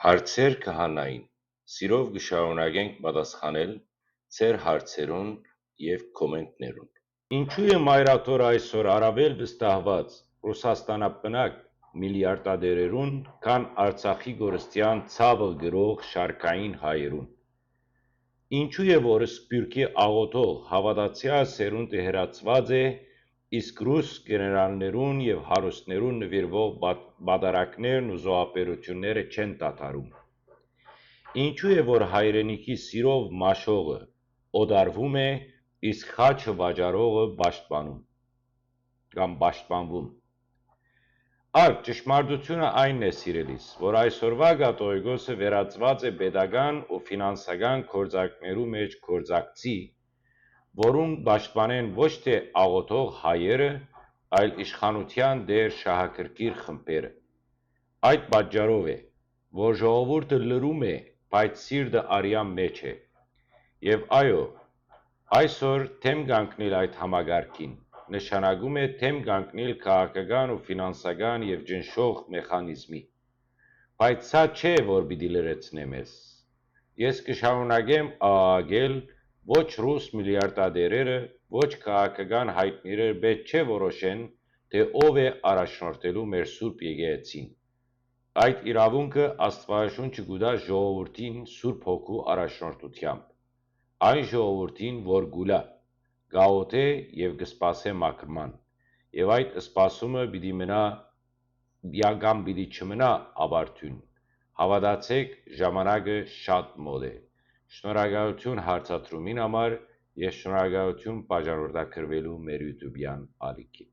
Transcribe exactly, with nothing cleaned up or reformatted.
Հարցեր քահանային։ Սիրով կը շարունակենք պատասխանել ձեր հարցերուն եւ կոմենտներուն։ Ինչո՞ւ է մայրաթոռ այսօր առավել վստահված ռուսաստանապնակ միլիարդատերերուն, քան Արցախի կորստեան ցաւը կրող շարքային հայերուն։ Ինչո՞ւ է, որ սփիւռքի աղօթող հաւատացեալ սերունդը հեռացուած է, իսկ ռուս կեներալներուն եւ հարուստներուն նուիրուող բա-, բադարակներն ու զոհաբերութիւնները չեն դադարում։ Ինչո՞ւ է, որ հայրենիքի սիրով մաշողը օտարվում է, իսկ խաչը վաճառողը պաշտպանում կամ պաշտպանվում։ Արդ, ճշմարտությունը այն է, սիրելիս, որ այսօրվա կաթողիկոսը վերածուած է պետական ու ֆինանսական գործակներու մէջ գործակցի, որուն պաշտպանեն ոչ թե աղօթող հայերը, այլ իշխանութեան տեր շահագրգիռ խմբերը։ Այդ պատճառով է, որ ժողովուրդը լռում է, բայց սիրտը արեան մէջ է։ Եւ այո, այսօր դէմ կանգնել այդ համակարգին նշանակում է դէմ կանգնել քաղաքական ու ֆինանսական եւ ճնշող մեխանիզմի։ Բայց սա չէ, որ պիտի լրացնէ մեզ։ Ես կը շարունակեմ աղաղակել ոչ ռուս միլիարդատերերը, ոչ քաղաքական հայտնիները պէտք չէ որոշեն, թե ով է առաջնորդելու մեր Սուրբ Եկեղեցին։ Այդ իրաւունքը Աստուածաշունչը կու տայ ժողովուրդին Սուրբ Հոգու առաջնորդութեամբ։ Այն ժողովուրդին, որ կու լայ, կաղօթէ եւ կը սպասէ մաքրման։ Եւ այդ սպասումը պիտի մնայ, յական պիտի չմնայ ավարտուն։ Հաւատացէք, ժամանակը շատ մօտ է։ Շնորհակալութիւն հարցադրումին համար եւ շնորհակալութիւն բաժանորդագրուելու մեր YouTube-յան ալիքին։